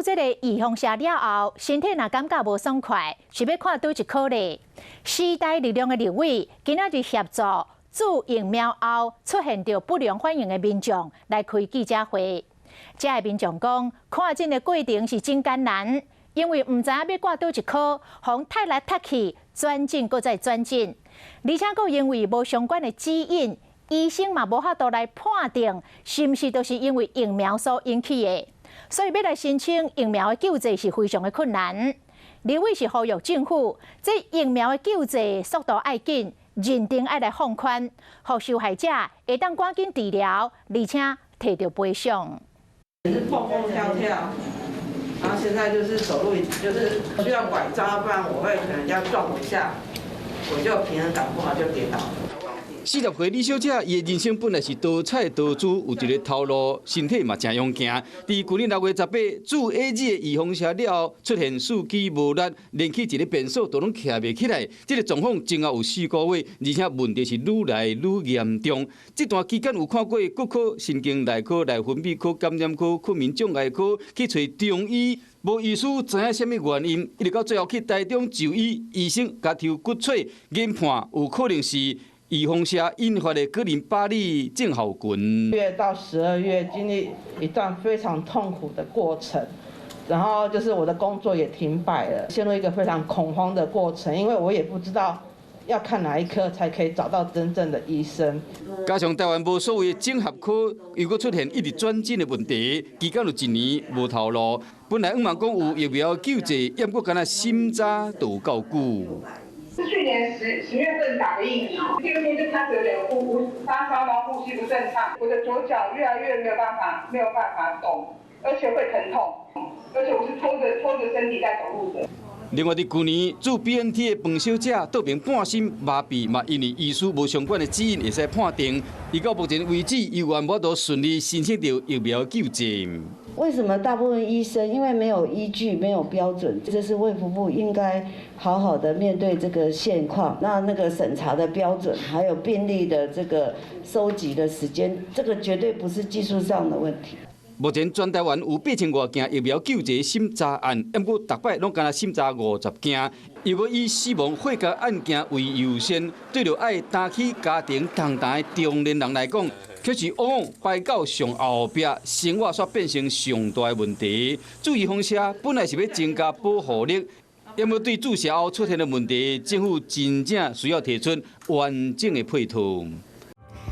這個預防射了後，身體若感覺無爽快，是欲看佗一科咧？時代力量的立委今仔日協助注疫苗後出現著不良反應的民眾來開記者會。這个民眾講，看診的過程是真艱難，因為毋知影欲掛佗一科，予人踢來踢去，轉診閣再轉診，而且閣因為無相關的指引，醫生嘛無法度來判定是毋是都是因為疫苗所引起的，所以欲來申請疫苗的救濟是非常的困難。立委是呼籲政府，這疫苗的救濟速度愛緊，認定愛來放寬，予受害者會當趕緊治療，而且提著賠償。是蹦蹦跳跳，然後現在就是走路就是需要拐杖，不然我會可能要撞我一下，我就平衡感不好就跌倒。40歲李小姐，伊的人生本來是多彩多姿，有一個頭路，身體嘛誠勇健。佇舊年6月18，注 AZ 的預防射了後，出現四肢無力，連去一个便所都攏徛袂起來。這个狀況前後有4個月，而且問題是愈來愈嚴重。這段期間有看過骨科、神經內科、內分泌科、感染科、睡眠障礙科，去揣中醫，無醫師知影啥物原因，一直到最後去台中就醫，醫生共抽骨髓研判，有可能是預防射引發的哥林巴利症候群。 月到12月，經歷一段非常痛苦的過程，然後就是我的工作也停擺了，陷入一個非常恐慌的過程，因為我也不知道要看哪一科才可以找到真正的醫生。加上台灣無所謂的整合科，又閣出現一直轉診的問題，期間有一年無頭路。本來向望講有疫苗救濟，毋過干焦審查都有夠久。是去年10月份打的疫苗，第二天就開始有點呼發燒，然後呼吸不正暢，我的左腳越來越沒有辦法動，而且會疼痛，而且我是拖著身體在走路的。另外，佇舊年注 BNT 的彭小姐，倒爿半身麻痹，嘛因為醫師無相關的指引，會使判定，伊到目前為止猶原無法度順利申請著疫苗救濟。為什麼大部分醫生因為沒有依據、沒有標準，這是衛福部應該好好的面對這個現況。那個審查的標準，還有病歷的這個收集的時間，這個絕對不是技術上的問題。目前全台灣有8000外件疫苗救濟審查案，毋過逐擺攏干焦審查50件。如果以死亡血壓案件為優先，對著愛擔起家庭重擔的中年人來講，卻是往往排到上後壁，生活煞變成上大的問題。注預防射本來是欲增加保護力，毋過對注射後出現的問題，政府真正需要提出完整的配套。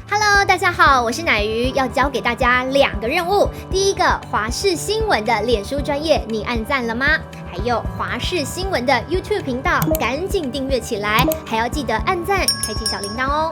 Hello，大家好，我是乃瑜，要交給大家兩個任務。第一個，華視新聞的臉書專頁，你按讚了嗎？還有華視新聞的 YouTube 頻道，趕緊訂閱起來，還要記得按讚，開啟小鈴鐺哦。